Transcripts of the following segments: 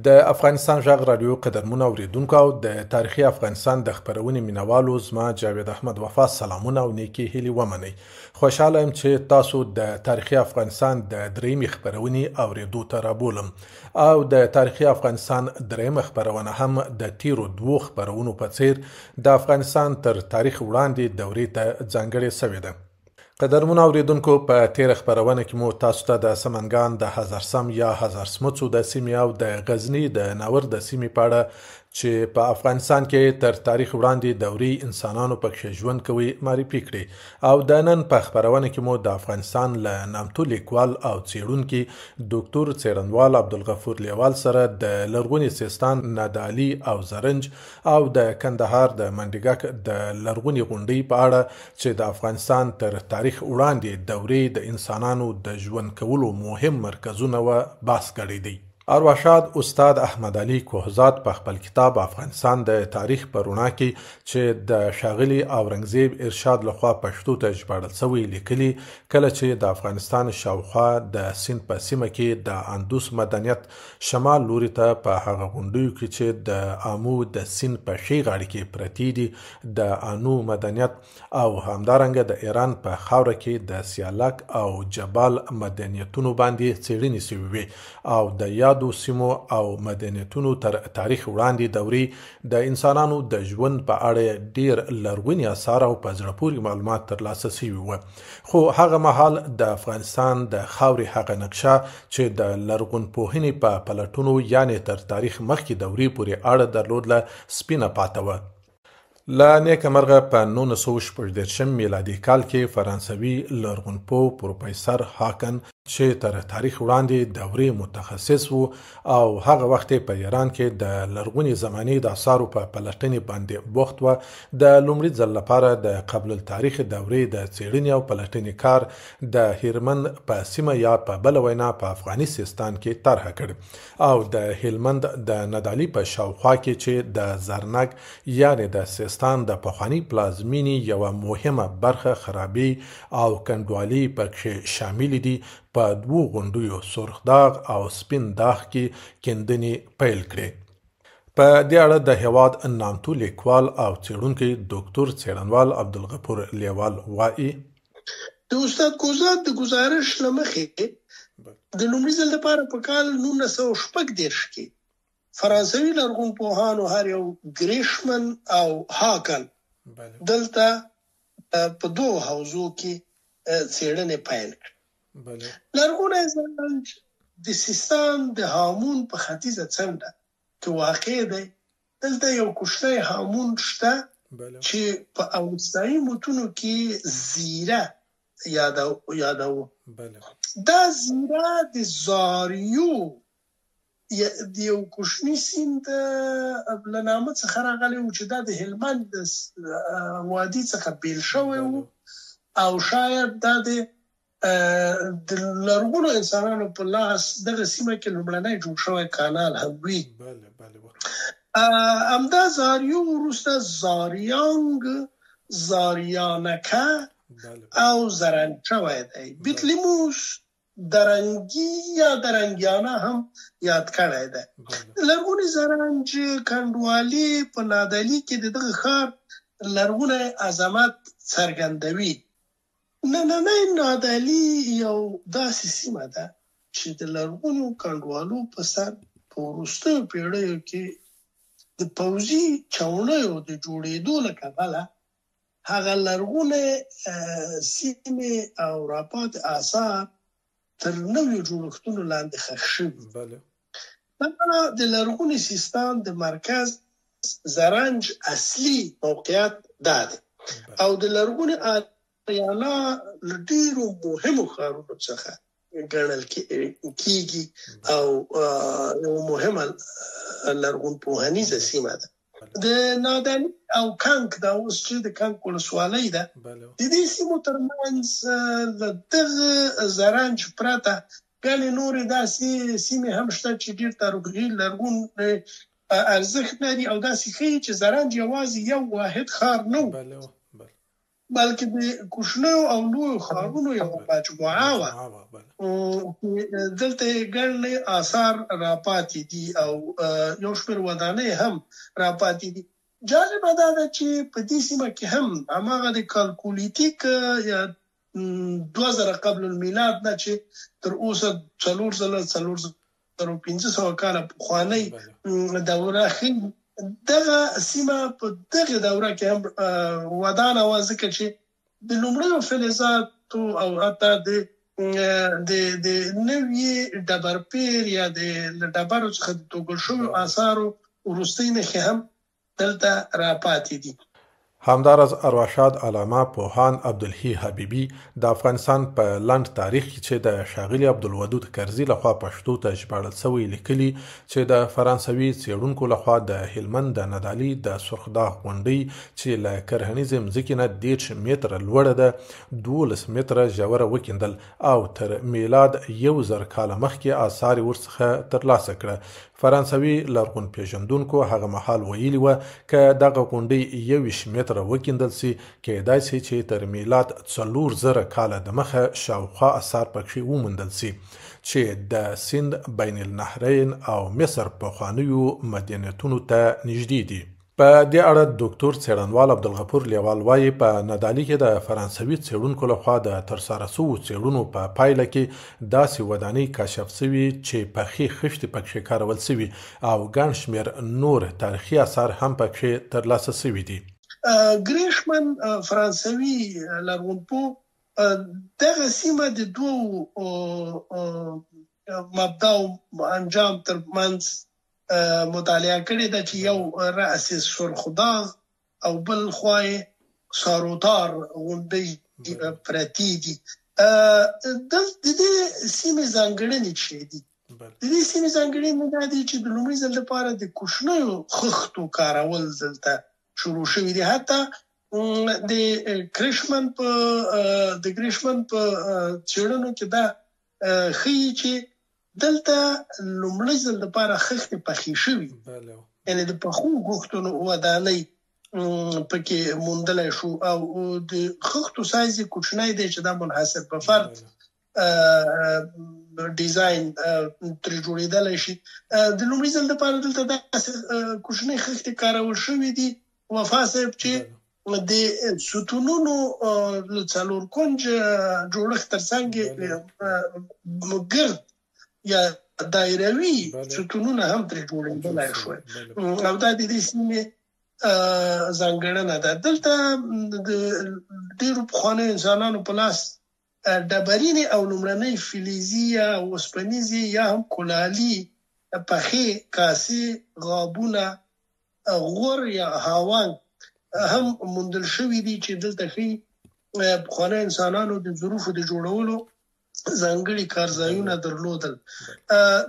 د افغانستان غږ راډیو قدرمنو اوریدونکو او د تاریخي افغانستان د خپرونې مینوالو زما جاوید احمد وفا سلامونه او نیکې هیلې ومنئ. خوشحاله یم چې تاسو د تاریخي افغانستان د دریمې خپرونې اوریدو ته رابولم او د تاریخي افغانستان دریمه خپرونه هم د تیرو دوو خپرونو په څیر د افغانستان تر تاریخ وړاندې دورې ته ځانګړې شوې ده. قدرمنو اوریدونکو په تیره خپرونه کې مو تاسو ته د سمنګان د هزارسم یا هزارسمڅو د سیمې او د غزني د ناور د سیمې په اړه چې په افغانستان کې تر تاریخ وړاندې دورې انسانانو پکښې ژوند کوي معرفي کړې او د نن په خپرونه کې مو د افغانستان له نامتو لیکوال او څېړونکي دوکتور څېړنوال عبدالغفور لیوال سره د لرغوني سیستان نادعلي او زرنج او د کندهار د منډیګک د لرغوني غونډۍ په اړه چې د افغانستان تر تاریخ وړاندې دورې د انسانانو د ژوند کولو مهم مرکزونه وه بحث کړی دی. ارواښاد استاد احمد علي کوهزاد په خپل کتاب افغانستان د تاریخ په رڼا کې چې د ښاغلي اورنګزیب ارشاد لخوا پښتو ته ژباړل شوی لیکلي، کله چې د افغانستان شاوخوا د سیند په سیمه کې د اندوس مدنیت شمال لوري ته په هغه غونډیو کې چې د آمو د سیند په ښۍ غاړې کې پرتې دي د آنو مدنیت او همدارنګه د ایران په خاوره کې د سیالک او جبال مدنیتونو باندې څېړنې شوې وې او د یادو سیمو او مدنیتونو تر تاریخ وړاندې دورې د انسانانو د ژوند په اړه ډېر لرغوني اثار او په زړه پورې معلومات ترلاسه شوي وو. خو هغه مهال د افغانستان د خاورې هغه نقشه چې د لرغونپوهنې په پلټونو یعنې تر تاریخ مخکې دورې پورې اړه درلودله سپینه پاته وه. له نیکه مرغه په 1936 میلادي کال کې فرانسوي لرغونپوه پروفیسر هاکن چې تر تاریخ وړاندې دورې متخصص وو او هغه وخت په ایران کې د لرغوني زمانې د آثارو په پلټنې باندې بوخت وه، د لومړي ځل لپاره د قبل التاریخ دورې د څېړنې او پلټنې کار د هیرمند په سیمه یا په بله وینا په افغاني سیستان کې طرحه کړ او د هلمند د ندالي په شاوخوا کې چې د زرنګ یعنې د سیستان د پخوانۍ پلازمینې یوه مهمه برخه خرابې او کنډوالې پکښې شاملې دي، په دوو غونډیو سرخ داغ او سپین داغ کې کیندنې پیل کړې. په دې اړه د هېواد نامتو لیکوال او څېړونکی دوکتور څېړنوال عبدالغفور لېوال وايي. د استاد کوزاد د ګزارش له مخې د لومړي ځل لپاره په کال 1936 کې فرانسوي لرغونپوهانو هر یو ګریشمن او هاکن دلته په دوو حوزو کې څېړنې پیل کړې. لرغونی زرنج د سیستان د هامون په ختیځه څنډه کې واقع دی. دلته یو کوچنی هامون شته چې په اوستایي متونو کې زیره یادوه. دا زیره د زاریو د یو کوچني سیند له نامه څخه راغلی و چې دا د هلمند د وادي څخه بیل شوی و او شاید دا د د لرغونو انسانانو په لاس دغه سیمه کې لومړنی جوړ شوی کانال هم وي. همدا زاریو وروسته زاریانګ، زاریانکه او زرنج شوی دی. بطلیموس درنګي یا درنګیانه هم یاد کړی دی. د لرغوني زرنج کنډوالې په نادعلي کې د دغه ښار لرغونی عظمت څرګندوي. نننۍ نادعلي یو داسې سیمه ده چې د لرغونو کنډوالو په سر په وروستیو پېړیو کې د پوځي چوڼیو د جوړېدو له کبله هغه لرغونې سیمې او راپاتې آثار تر نویو جوړښتونو لاندې ښخ شوي. دا د لرغوني سیستان د مرکز زرنج اصلي موقعیت دا دی او د لرغوني آریانا له ډېرو مهمو ښارونو څخه ګڼل کېږي او یوه مهمه لرغونپوهنیزه سیمه ده. د نادعلي او کنک دا اوس چې د کنک ولسوالۍ ده، د دې سیمو ترمنځ له دغه زرنج پرته ګڼې نورې داسې سیمې هم شته چې ډېر تاریخي لرغونی ارزښت لري او داسې ښيي چې زرنج یوازې یو واحد ښار نه و. بلکې د کوچنیو او لویو ښارونو یوه مجموعه وه چې دلته یې ګڼ آثار راپاتې دي او یو شمېر ودانۍ هم راپاتې دي. جالبه دا ده چې په دې سیمه کې هم هماغه د کالکولیتیک یا 2000 قبل المیلاد نه چې تر اوسه 4000 4500 کاله پخوانۍ دوره ښيي، دغه سیمه په دغې دوره کې هم ودانه وه، ځکه چې د لومړیو فلزاتو او حتی د د د نوي ډبرپیر یا د له ډبرو څخه د توږل شویو آثارو وروستۍ نښې هم دلته راپاتې دي. همداراز ارواښاد علامه پوهاند عبدالحی حبیبي د افغانستان په لنډ تاریخ کې چې د ښاغلي عبدالودود کرزي له خوا پښتو ته ژباړل شوی لیکلي چې د فرانسوي څېړونکو له خوا د هلمند د ندالي د سرخ داغ غونډۍ چې له کرهڼیزې مځکې نه 30 متره لوړه ده 12 متره ژوره وکیندل او تر میلاد 1000 کاله مخکې آثار یې ورڅخه ترلاسه کړه. فرانسوي لرغون پېژندونکو هغه مهال ویلي وه، که دغه غونډۍ 21 متره وکیندل شي، کېدای شي چې تر میلاد 4000 کاله دمخه شاوخوا اثار پکښې وموندل شي، چې د سیند، بین النهرین او مصر پخوانیو مدنیتونو ته نږدې دي. په دې اړه دوکتور څېړنوال عبدالغفور لېوال وايي، په ندالي کې د فرانسوي څېړونکو له خوا د ترسره شوو څېړونو په پایله کې داسې ودانۍ کشف شوي چې پخې خښتې پکښې کارول شوي او ګڼ شمېر نور تاریخي اثار هم پکښې ترلاسه شوي دي. ګریشمن فرانسوي لرغونپوه دغه سیمه د دوو مبدا او انجام تر منځ مطالعه کړې ده چې یو رأس سرخ داغ او بل خوا یې ساروتار غونډۍ پرتې دي. د دې سیمې ځانګړنې څه دي؟ د دې سیمې ځانګړنې دا دي چې د لومړي ځل لپاره د کوچنیو خښتو کارول دلته شروع شوي دي. حتی د کرشمن په د ګریشمن په څېړنو کې دا ښيي چې دلته لومړی ځل لپاره خښتې پخې شوي، یعنی د پخو غوښتنو ودانۍ پکې موندلای شو او د خښتو سایز یې کوچنی دی چې دا منحصر په فرد ډیزاین ترې جوړېدلی شي. د لومړي ځل لپاره دلته داسې کوچنۍ خښتې کارول شوې دي وفا صاحب چې د ستونونو له څلور کنج جوړښت ترڅنګ ګرد یا دایروي ستونونه هم ترې جوړېدلای شول او دا د دې سیمې ځانګړنه ده. دلته د ډېرو پخوانیو انسانانو په لاس ډبرینې او لومړنۍ فلزي یا اوسپنیزې یا هم کلالي پخې کاسې، غابونه، غور یا هاوان هم موندل شوي دي چې دلته ښيي پخوانیو انسانانو د ظروفو د جوړولو ځانګړي کارځایونه درلودل.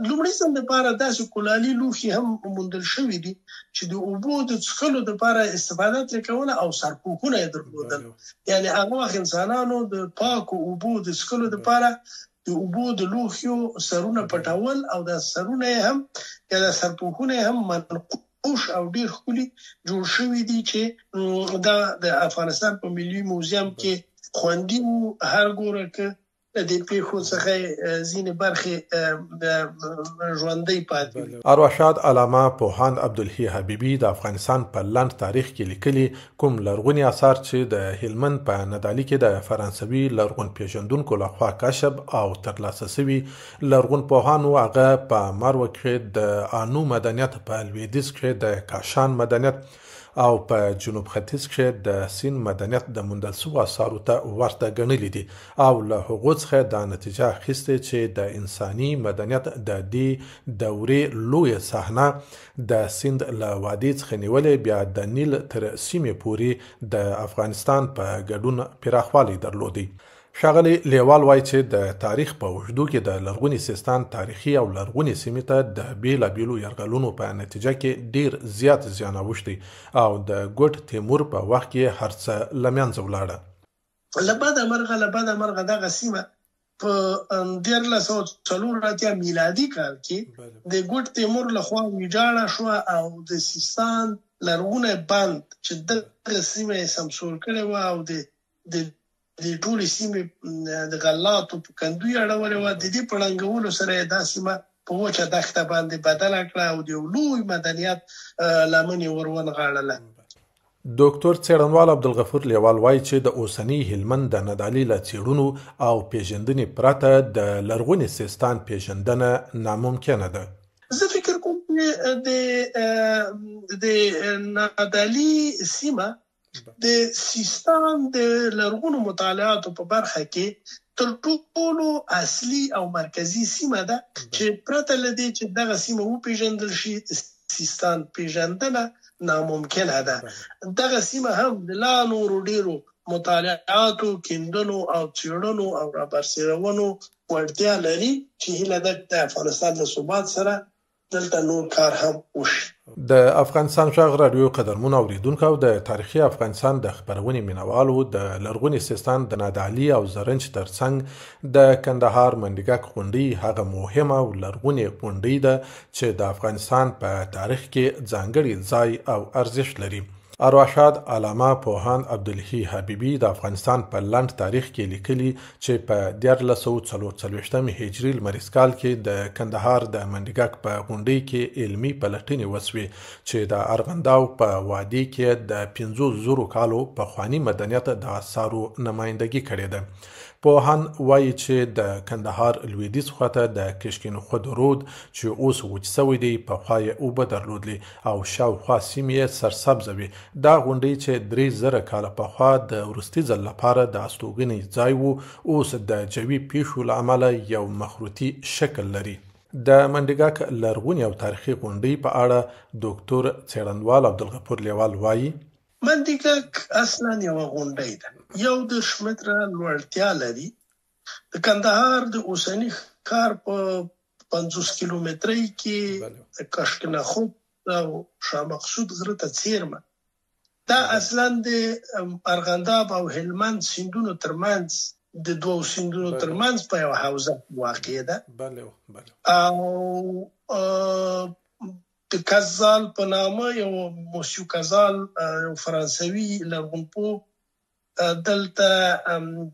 لومړي ځل لپاره داسې کلالي لوښي هم موندل شوي دي چې د اوبو د څښلو لپاره استفاده ترې کوله او سرپوښونه یې درلودل. یعنې هغه وخت انسانانو د پاکو اوبو د څښلو لپاره د اوبو د لوښیو سرونه پټول او دا سرونه یې هم یا دا سرپوښونه یې هم منقوش او ډیر ښکلي جوړ شوي دي چې دا د افغانستان په ملي موزیم کې خوندي وو. هر ګوره که له دې پیښو څخه ځینې برخې ژوندۍ پاتې وي. ارواښاد علامه پوهاند عبدالحی حبیبي د افغانستان په لنډ تاریخ کې لیکلي، کوم لرغوني اثار چې د هلمند په ندالي کې د فرانسوي لرغون پېژندونکو له خوا کشف او ترلاسه شوي، لرغون پوهانو هغه په مرو کښې د آنو مدنیت، په لوېدیځ کښې د کاشان مدنیت او په جنوب ختیځ کښې د سین مدنیت د موندل شوو اثارو ته ورته ګڼلي دي او له هغو څخه یې دا نتیجه اخیستې چې د انساني مدنیت د دې دورې لویه صحنه د سیند له وادۍ څخه نیولې بیا د نیل تر سیمې پورې د افغانستان په ګډون پراخوالی درلودی. ښاغلی لیوال وايي چې د تاریخ په اوږدو کې د لرغوني سیستان تاریخي او لرغونې سیمې ته د بېلابېلو یرغلونو په نتیجه کې ډېر زیات زیان اوښتی او د ګوډ تیمور په وخت کې یې هر څه له منځه ولاړه. له بده مرغه له بده مرغه دغه سیمه په 1384 میلادي کال کې د ګوډ تیمور له خوا ویجاړه شوه او د سیستان لرغونی بند چې دغه سیمه یې سمسور کړې وه او د د دې ټولې سیمې د غلاتو په کندو یې اړولې وه، د دې په ړنګولو سره یې دا سیمه په وچه دښته باندې بدله کړه او د یو لوی مدنیت لمن یې ور ونغاړله. دوکتور څېړنوال عبدالغفور لېوال وايي چې د اوسني هلمند د ندالي له څېړونو او پېژندنې پرته د لرغوني سیستان پېژندنه ناممکنه ده. زه فکر کوم چې د نادعلي سیمه د سیستان د لرغونو مطالعاتو په برخه کې تر ټولو اصلي او مرکزي سیمه ده چې پرته له دې چې دغه سیمه وپېژندل شي، سیستان پېژندنه ناممکنه ده. دغه سیمه هم د لا نورو ډېرو مطالعاتو، کیندنو او څېړنو او رابرسېرونو وړتیا لري چې هیله ده د افغانستان له ثبات سره دلته نور کار هم وشي. د افغانستان غږ راډیو قدرمنو اوریدونکو او د تاریخي افغانستان د خپرونې مینوالو د لرغوني سیستان د نادعلي او زرنج ترڅنګ د کندهار منډیګک غونډۍ هغه مهمه او لرغونې غونډۍ ده چې د افغانستان په تاریخ کې ځانګړی ځای او ارزښت لري. ارواښاد علامه پوهاند عبدالحی حبیبي د افغانستان په لنډ تاریخ کې لیکلي چې په 1344 هجري لمریز کال کې د کندهار د منډیګک په غونډۍ کې علمي پلټنې وسوې چې د ارغنداو په وادي کې د 5000 کالو پخواني مدنیت د آثارو نمایندګي کړې ده. پوهان وايي چې د کندهار لوېدیځ خواته د کشکین خود رود چې اوس وچ شوی دی پخوا یې اوبه درلودلې او شاوخوا سیمې یې سرسبزه وې. دا غونډۍ چې 3000 کاله پخوا د وروستي ځل لپاره د استوګنې ځای و، اوس د جوي پېښو له امله یو مخروطي شکل لري. د منډیګک لرغونې او تاریخي غونډۍ په اړه دوکتور څېړنوال عبدالغفور لېوال وايي. مندیګک اصلاً یوه غونډۍ ده، 31 متره لوړتیا لري، د کندهار د اوسني ښار په 50 کیلومترۍ کې د کشک نخود او شاه مقصود غره ته څېرمه دا اصلاً د ارغنداب او هلمند سیندونو ترمنځ د دوو سیندونو ترمنځ په یوه حوزه کې واقع ده او د کزال په نامه یو موسیو کزال یو فرانسوي لرغونپوه دلته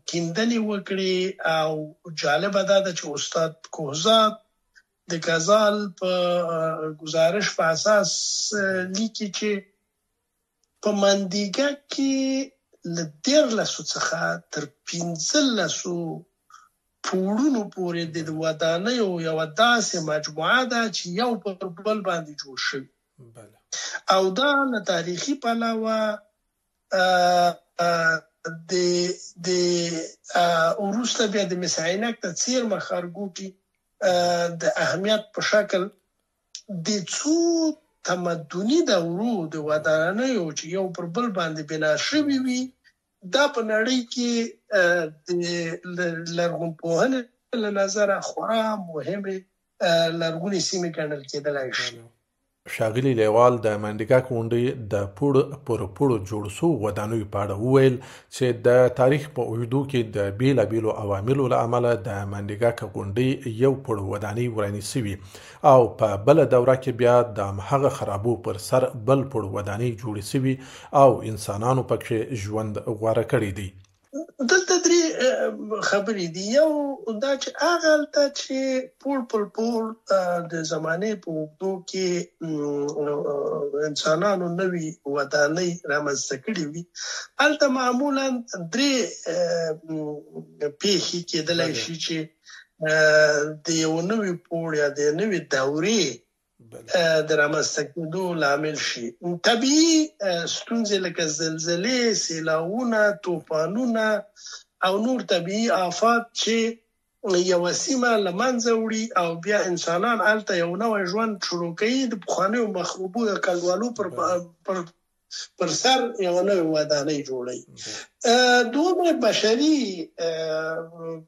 کیندنې وکړې او جالبه دا ده چې استاد کوهزاد د کزال په ګزارش په اساس لیکي چې په مندیګه کې له دیارلسو څخه تر پنځلسو پوړونو پورې د ودانیو یوه داسې مجموعه ده چې یو پر بل باندې جوړ شوي او دا له تاریخي پلوه د د وروسته بیا د مس عینک ته څیرمه ښارګوټي د اهمیت په شکل د څو تمدني دورو د ودانیو چې یو پر بل باندې بنا شوي وي دا په نړۍ کې د لرغونپوهنې له نظره خورا مهمې لرغونې سیمې ګڼل کېدلای شي. ښاغلي لېوال د منډیګک غونډۍ د پوړ پر پوړ جوړو شوو ودانیو په اړه وویل چې د تاریخ په اوږدو کې د بېلابېلو عواملو له امله د منډیګک غونډۍ یو پوړ ودانۍ ورانې شوي او په بله دوره کې بیا د همهغه خرابو پر سر بل پوړ ودانۍ جوړې شوي او انسانانو پکښې ژوند غوره کړی دی. دلته درې خبرې دي، یو دا چې هغلته چې پوړ پر پوړ د زمانې په اوږدو کې انسانانو نوي ودانۍ رامنځته کړې وي، هلته معمولا درې پېښې کېدلی شي چې د یو نوي پوړ یا د نوي دورې د رامنځته کېدو لامل شي. طبیعي ستونزې لکه زلزلې، سېلاوونه، توپانونه او نور طبیعي آفات چې یوه سیمه له منځه وړي او بیا انسانان هلته یو نوی ژوند شروع کوي، د پخوانیو مخروبو یا کنډوالو پر پر پر سر یوه نوې ودانۍ جوړوي. دومره بشري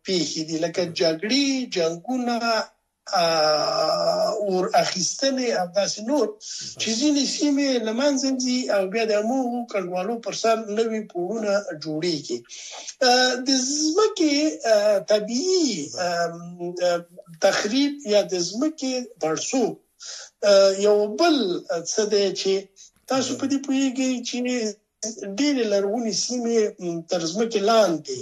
پیښې دي لکه جګړې، جنګونه، اور اخیستنې او داسې نور چې ځینې سیمې له منځه ځي او بیا د همغو کنډوالو پر سر نوي پوړونه جوړیږي. د ځمکې طبیعي تخریب یا د ځمکې پړسوب یو بل څه دی چې تاسو په دې پوهیږئ چې ډېرې لرغونې سیمې تر ځمکې لاندې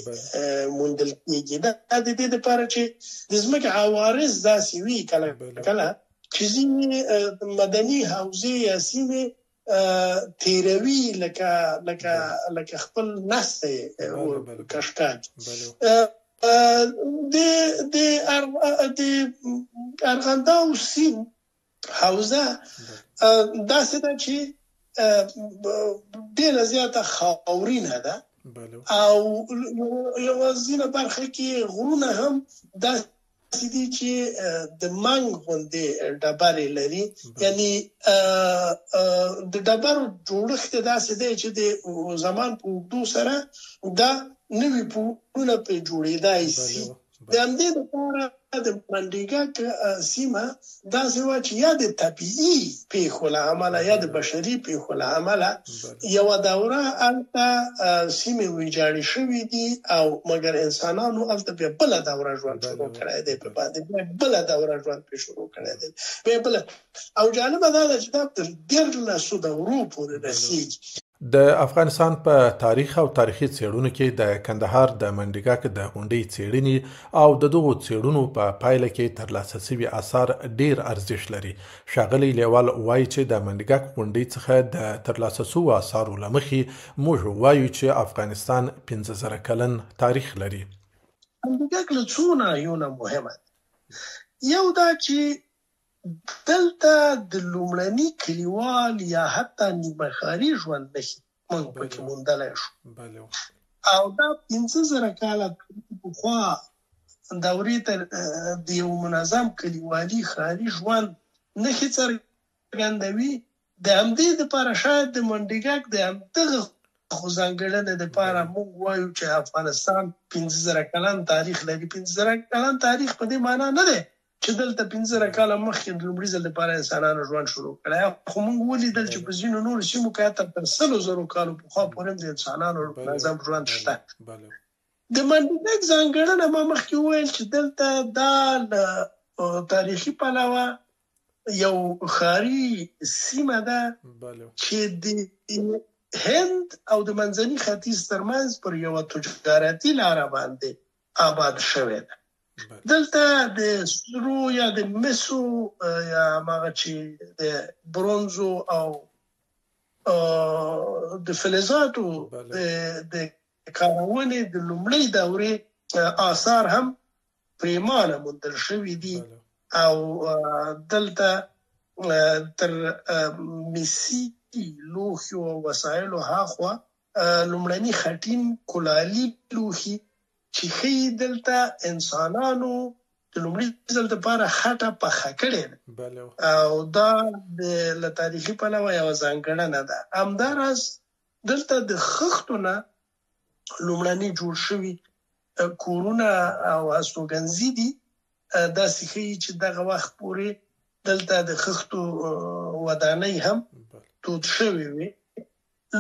موندل کېږي. دا د دې لپاره چې د ځمکې عوارض داسې وي کله کله چې ځینې مدني حوزې یا سیمې تیروي لکه لکه لکه خپل نس ته یې ورکش کاږي. د د د ارغنداو سیند حوزه داسې ده چې ډیره زیاته خاورینه ده او یوه ځینه برخه کې غرونه هم داسې دي چې د منګ غوندې ډبرې لري، یعنی د ډبرو جوړښت داسې دی چې د زمان په اوږدو سره دا نوي پوړونه پرې جوړېدای شي. د همدې لپاره د منډیګک سیمه داسې وه چې یا د طبیعي پیښو له امله یا د بشري پیښو له امله یوه دوره هلته سیمې ویجاړې شوې دي او مګر انسانانو هلته بیا بله دوره ژوند شروع کړی دی، په باندې بیا بله دوره ژوند پرې شروع کړی دی، بیا بله. او جالبه دا ده چې دا تر دیارلسو دورو پورې رسیږي. د افغانستان په تاریخ او تاریخي څېړنو کې د کندهار د منډیګک د غونډۍ څېړنې او د دغو څېړنو په پایله کې ترلاسه شوي اثار ډېر ارزښت لري. ښاغلی لېوال وايي چې د منډیګک غونډۍ څخه د ترلاسه شوو اثارو له مخې موږ وایو چې افغانستان 5000 کلن تاریخ لري. منډیګک له څو ناحیو نه مهمه ده. یو دا چې دلته د لومړني کلیوال یا حتی نیمه ښاري ژوند نښې موږ پکې موندلی شو او دا 5000 کاله پخوا دورې ته د یو منظم کلیوالي ښاري ژوند نښې څرګندوي. د همدې لپاره شاید د منډیګک د همدغه خو ځانګړنې لپاره موږ وایو چې افغانستان 5000 کلن تاریخ لري. 5000 کلن تاریخ په دې معنا نه دی چې دلته 5000 کاله مخکې د لومړي ځل لپاره انسانانو ژوند شروع کړی، خو موږ ولیدل چې په ځینو نورو سیمو کې حتی تر 100,000 کالو پخوا پورې هم د انسانانو منظم ژوند شته. د منډیګک ځانګړنه ما مخکې وویل چې دلته دا له تاریخي پلوه یو ښاري سیمه ده چې د هند او د منځني ختیځ ترمنځ پر یوه تجارتي لاره باندې آباد شوې ده. دلته د سرو یا د مسو یا هغه چې د برونزو او د فلزاتو د کارونې د لومړۍ دورې آثار هم پریمانه موندل شوي دي او دلته تر مسي لوښیو او وسایلو هاخوا لومړني خټین کلالي لوښي چې ښيي دلته انسانانو د لومړي ځل لپاره خټه پخه کړې ده او دا د له تاریخي پلوه یوه ځانګړنه ده. همداراز دلته د خښتو نه لومړني جوړ شوي کورونه او هستوګنځي دي، داسې ښيي چې دغه وخت پورې دلته د خښتو ودانۍ هم دود شوې وې.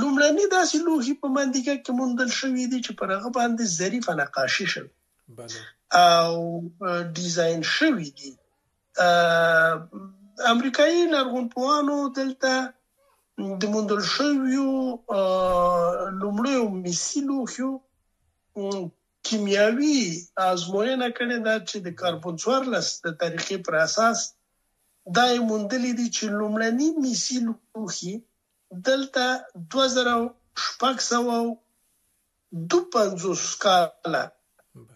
لومړني داسې لوښي په مندیګک کې موندل شوي دي چې پر هغه باندې ظریفه نقاشي شوې او ډیزاین شوي دي. امریکایي لرغونپوهانو دلته د موندل شویو لومړیو مسي لوښیو کیمیاوي ازموینه کړې ده چې د کاربن 14 د طریقې پر اساس دا یې موندلي دي چې لومړني مسي لوښي دلته 2652 کاله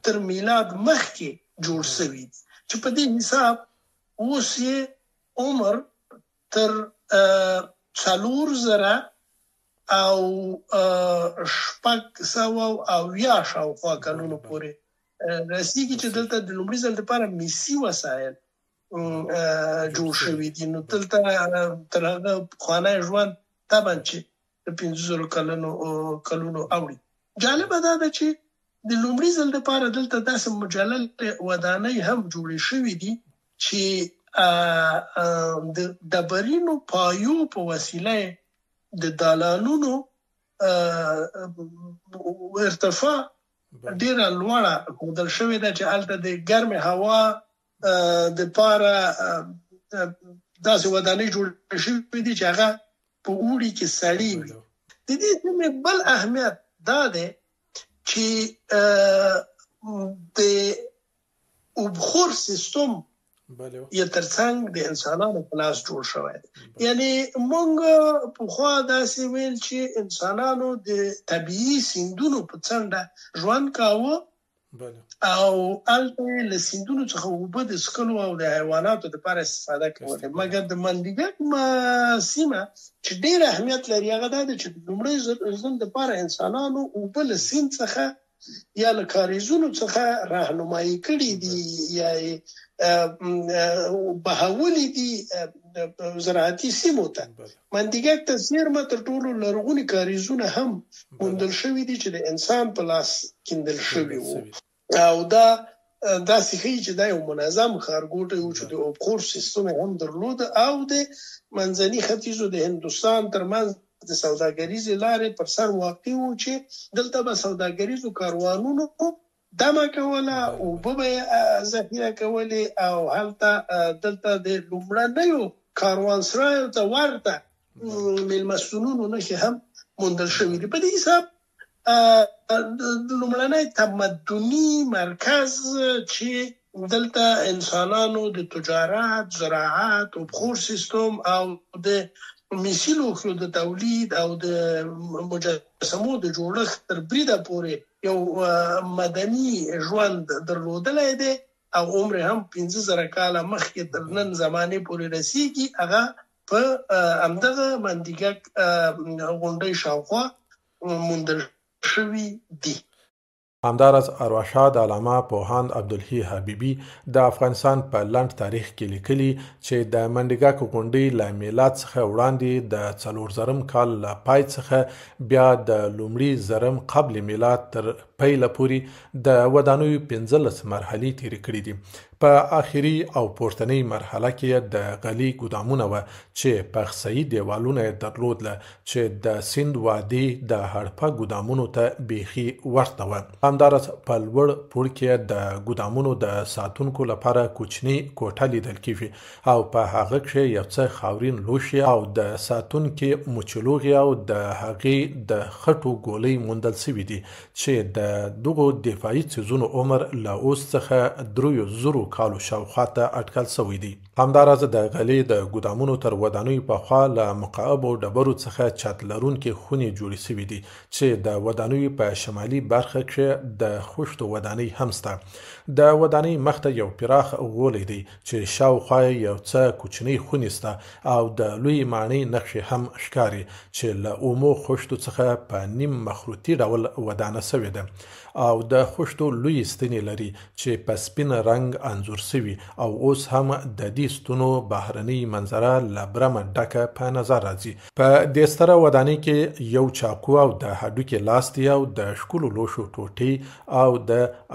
تر میلاد مخکې جوړ شوي دي چې په دې حساب اوس یې عمر تر 4670 شاوخوا کلونو پورې رسیږي چې دلته د لومړي ځل لپاره مسي وسایل جوړ شوي دي. نو دلته تر هغه پخوانی ژوند طبعا چې د 5000 کلونو اوړي. جالبه دا ده چې د لومړي ځل لپاره دلته داسې مجلل ودانۍ هم جوړې شوې دي چې د ډبرینو پایو په وسیله د دالانونو ارتفاع ډیره لوړه ښودل شوې ده چې هلته د ګرمې هوا د پاره داسې ودانۍ جوړې شوې دي چې هغه په اوړي کې سړې وي. د دې سیمې بل اهمیت دا دی چې د اوبخور سیستم یې ترڅنګ د انسانانو په لاس جوړ شوی دی. یعنی مونږ پخوا داسې ویل چې انسانانو د طبیعي سیندونو په څنډه ژوند کاوه او هلته یې له سیندونو څخه اوبه د څښلو او د حیواناتو لپاره استفاده کولې. مګر د مندیګک سیمه چې ډېر اهمیت لري هغه دا ده چې د لومړی ځل لپاره انسانانو اوبه له سیند څخه یا له کاریزونو څخه راهنمایي کړي دي یا یې بهولي دي زراعتي سیمو ته. مندیګک ته څېرمه تر ټولو لرغوني کاریزونه هم موندل شوي دي چې د انسان په لاس کیندل شوي وو او دا داسې ښيي چې دا یو منظم ښارګوټی و چې د اوبخور سیستم یې هم درلود او د منځني ختیځ او د هندوستان ترمنځ د سوداګریزې لارې پر سر واقع و چې دلته به سوداګریزو کاروانونو دمه کوله، اوبه به یې ذخیره کولې او هلته دلته د لومړنیو کاروانسرایو ته ورته میلمستونونو نښې هم موندل شوې دي. په دې حساب لومړنی تمدني مرکز چې دلته انسانانو د تجارت، زراعت، اوبخور سیستم او د میسي لوښیو د تولید او د مجسمو د جوړښت تر بریده پورې یو مدني ژوند درلودلی دی او عمر هم 5000 کاله مخکې تر نن زمانې پورې رسیږي، هغه په همدغه مندیګک غونډۍ شاوخوا موندل شوي دي. همداراز ارواښاد علامه پوهاند عبدالحی حبیبي د افغانستان په لنډ تاریخ کې لیکلي چې د منډیګک غونډۍ له میلاد څخه وړاندې د څلور زرم کال له پای څخه بیا د لومړي زرم قبل میلاد تر پیله پورې د ودانیو 15 مرحلې تېرې کړې دي. په اخري او پورتنۍ مرحله کې د غلي ګودامونه وه چې پخسهيي دیوالونه یې درلودله چې د سیند وادي د هړپه ګودامونو ته بیخي ورته وه. همداراز په لوړ پوړ کې د ګودامونو د ساتونکو لپاره کوچنۍ کوټه لیدل کیږي او په هغه کښې یو څه خاورین لوښي او د ساتونکي مچلوغي او د هغې د خټو ګولۍ موندل شوي دي چې د دغو دفاعي څیزونو عمر له اوس څخه دریو زرو کالو شاوخوا ته اټکل شوی دی. همداراز د غلې د ګودامونو تر ودانیو پخوا له مکعبو ډبرو څخه چت لرونکې خونې جوړې شوې دي چې د ودانیو په شمالي برخه کښې د خښتو ودانۍ هم شته. د ودانۍ مخته یو پراخ غولی دی چې شاوخوا یې یو څه کوچنۍ خونې شته او د لویې ماڼۍ نښې هم ښکاري چې له اومو خښتو څخه په نیم مخروطي ډول ودانه شوې ده او د خښتو لویې ستنې لري چې په سپین رنګ انځور شوي او اوس هم د دې ستونو بهرنۍ منظره له برمه ډکه په نظر راځي. په دې ستره ودانۍ کې یو چاقو او د هډوکي لاستي او د ښکلو لوښو ټوټې او د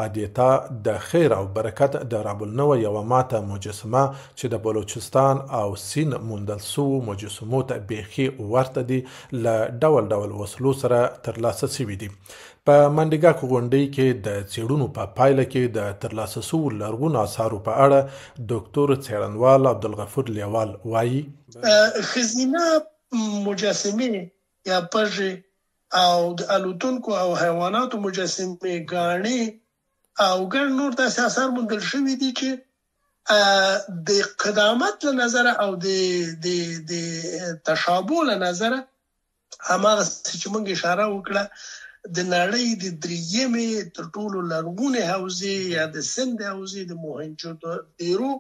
ادیتا د خیر او برکت د رب النوع یوه ماته مجسمه چې د بلوچستان او سین موندل شوو مجسمو ته بیخي ورته دي له ډول ډول وسلو سره ترلاسه شوي دي. په منډیګک غونډۍ کې د څېړونو په پایله کې د ترلاسه شوو لرغونو آثارو په اړه دوکتور څېړنوال عبدالغفور لیوال وايي. ښځینه مجسمې یا پږې او د الوتونکو او حیواناتو مجسمې، ګاڼې او ګڼ نور داسې آثار موندل شوي دي چې د قدامت له نظره او د د د تشابه له نظره هماغسې چې موږ اشاره وکړه د نړۍ د دریمې تر ټولو لرغونې حوزې یا د سند حوزې د موهنجو دیرو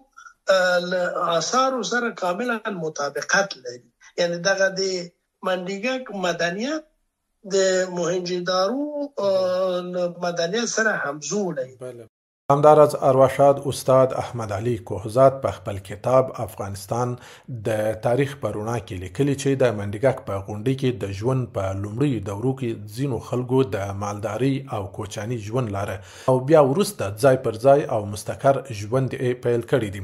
له آثارو سره کاملا مطابقت لري. یعنی دغه د منډیګک مدنیت د موهنجودارو له مدنیت سره همزولی. همداراز ارواښاد استاد احمد علي کوهزاد په خپل کتاب افغانستان د تاریخ په رڼا کې لیکلي چې د منډیګک په غونډۍ کې د ژوند په لومړیو دورو کې ځینو خلکو د مالدارۍ او کوچاني ژوند لاره او بیا وروسته ځای پر ځای او مستقر ژوند یې پیل کړی دی.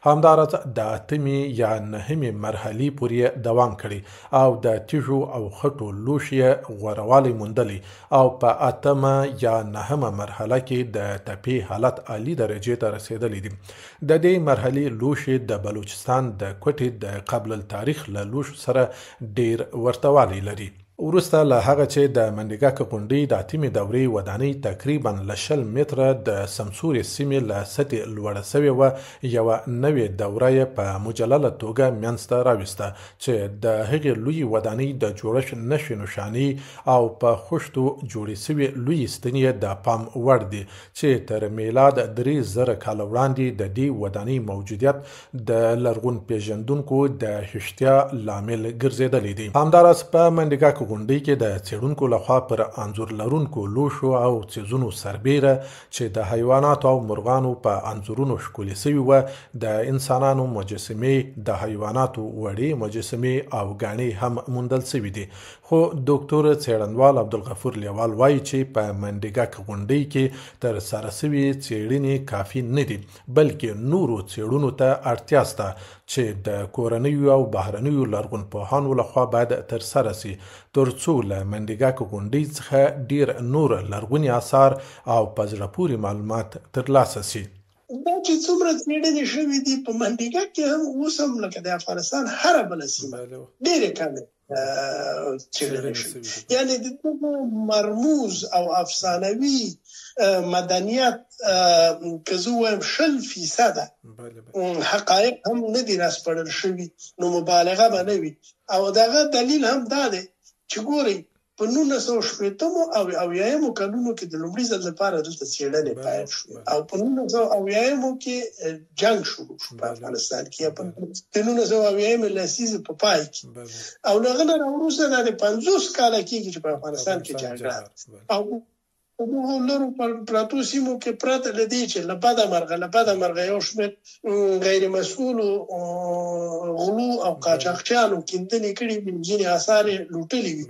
همداراز د اتمې یا نهمې مرحلې پورې یې دوام کړی او د تیږو او خټو لوښي یې غوره والی موندلی او په اتمه یا نهمه مرحله کې د تپې حالت عالي درجې ته رسېدلی دی. د دې مرحلې لوښي د بلوچستان د کوټې د قبل التاریخ له لوښو سره ډېر ورته والی لري. وروسته له هغه چې د منډیګک غونډۍ د اتمې دورې ودانۍ تقریباً له 20 متره د سمسورې سیمې له سطحې لوړه شوې وه، یوه نوې دوره یې په مجلله توګه منځته راوسته چې د هغې لویې ودانۍ د جوړښت نښې نښانې او په خښتو جوړې شوې لویې ستنې یې د پام وړ دي چې تر میلاد 3000 کاله وړاندې د دې ودانۍ موجودیت د لرغون پیژندونکو د هوښتیا لامل ګرځېدلی دی. همداراز په منډیګک غونډۍ کې د څېړونکو لخوا پر انځور لرونکو لوښو او څیزونو سربېره چې د حیواناتو او مرغانو په انځورونو ښکلي شوي وه، د انسانانو مجسمې، د حیواناتو وړې مجسمې او ګاڼې هم موندل شوي دي. خو دوکتور څېړنوال عبدالغفور لیوال وایي چې په منډیګک غونډۍ کې تر سره شوې څېړنې کافي نه دي، بلکې نورو څېړنو ته اړتیا شته چې د کورنیو او بهرنیو لرغونپوهانو لخوا باید تر سره شي، تر څو له منډیګک غونډۍ څخه ډېر نور لرغوني آثار او په زړه پورې معلومات ترلاسه شي. دا چې څومره څېړنې شوې دي په منډیګک کې هم اوس هم لکه د افغانستان هره بله سیمه ډېرې کمې څېړنې شوې، یعنې د دغه مرموز او افسانوي مدنیت که زه ووایم 20% حقایق هم نه دي راسپړل شوي، نو مبالغه به نه وي. او دغه دلیل هم دا دی چې ګورئ په 1960 او اویایمو کلونو کې د لومړي ځل لپاره دلته څېړنې پیل شوې او په 1970 کې جنګ شروع شو په افغانستان کې، په 1970 لسیزې په پای کې، او له هغه نه راوروسته دا د 50 کاله کېږي چې په افغانستان کې جګړه ده. او په دغو لرو پرتو سیمو کې پرته له دې چې له بده مرغه یو شمېر غیر مسؤلو غلو او قاچاقچیانو کیندنې کړې وي، ځینې آثار یې لوټلي وي،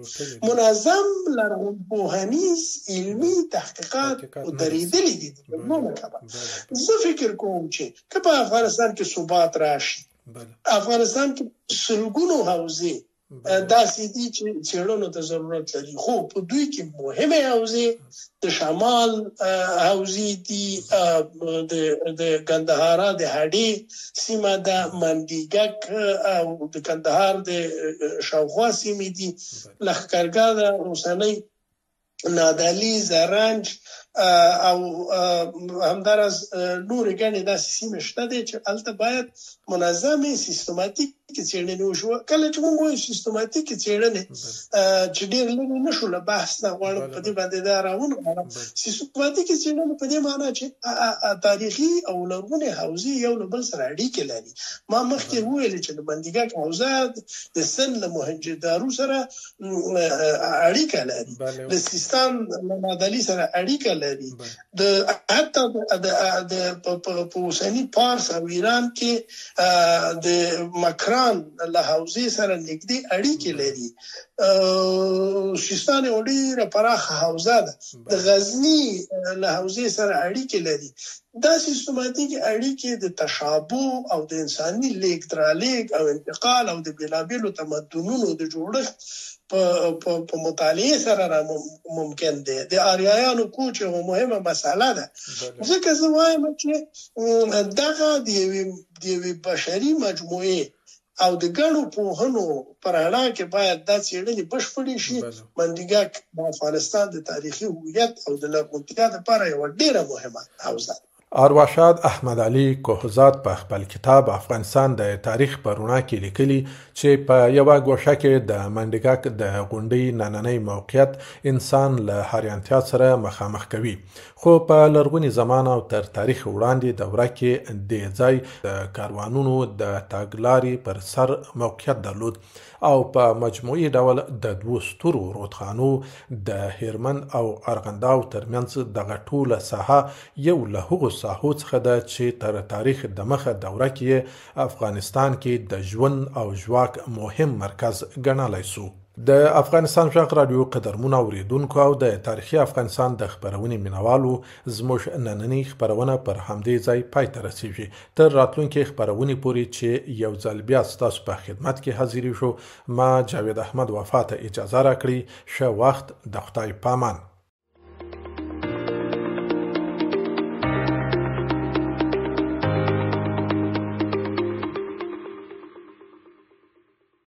منظم لرغونپوهنیز علمي تحقیقات درېدلي دي د جګړو له کبله. زه فکر کوم چې که په افغانستان کې ثبات راشي، افغانستان کې سلګونو حوزې داسې دي چې څېړنو ته ضرورت لري، خو په دوی کې مهمې حوزې د شمال حوزې دي، د کندهارا د هډې سیمه ده، منډیګک او د کندهار د شاوخوا سیمې دي، لښکرګاه ده، اوسنۍ نادعلي، زرنج او همداراز نورې ګڼې داسې سیمې شته دي چې هلته باید منظمې سیستماتیکې څېړنې وشي. کله چې موږ وایو سیستماتیکې څېړنې، چې ډېر لرې نه شو له بحث نه، غواړم په دې باندې دا راونغاړم. سیستماتیکې څېړنې په دې معنا چې تاریخي او لرغونې حوزې یو له بل سره اړیکې لري. ما مخکې وویل چې د منډیګک حوزه د سند له موهنجودارو سره اړیکه لري، د سیستان له نادعلي سره اړیکه لري، د حتی د په اوسني پارس او ایران کې د مکران له حوزې سره نږدې اړیکې لري. سیستان یو ډېره پراخه حوزه ده، د غزني له حوزې سره اړیکې لري. دا سیستماتیکې اړیکې د تشابه او د انساني لیږد رالیږد او انتقال او د بېلابېلو تمدنونو د جوړښت په مطالعې سره را ممکن دی. د آریایانو کوچ یوه مهمه مسله ده، ځکه زه وایم چې دغه د یوې بشري مجموعې او د ګڼو پوهنو په رڼا کې باید دا څېړنې بشپړې شي. منډیګک د افغانستان د تاریخي هویت او د لرغونتیا لپاره یوه ډېره مهمه حوزه ده. ارواښاد احمد علي کوهزاد په خپل کتاب افغانستان د تاریخ په رڼا کې لیکلي چې په یوه ګوښه کې د منډیګک د غونډۍ نننی موقعیت انسان له حیرانتیا سره مخامخ کوي، خو په لرغوني زمان او تر تاریخ وړاندې دوره کې دې ځای د کاروانونو د تګلارې پر سر موقعیت درلود او په مجموعي ډول د دوو سترو رودخانو د هیرمند او ارغنداو ترمنځ دغه ټوله ساحه یو له هغو ساحو څخه ده چې تر تاریخ دمخه دوره کې یې افغانستان کې د ژوند او ژواک مهم مرکز ګڼلی شو. د افغانستان غږ راډیو قدرمنو اورېدونکو او د تاریخي افغانستان د خپرونې مینوالو، زموږ نننۍ خپرونه پر همدې ځای پای ته رسیږي. تر راتلونکې خپرونې پورې چې یو ځل بیا ستاسو په خدمت کې حاضرېږو، ما جاوید احمد وفا ته اجازه راکړئ. ښه وخت، د خدای پامان.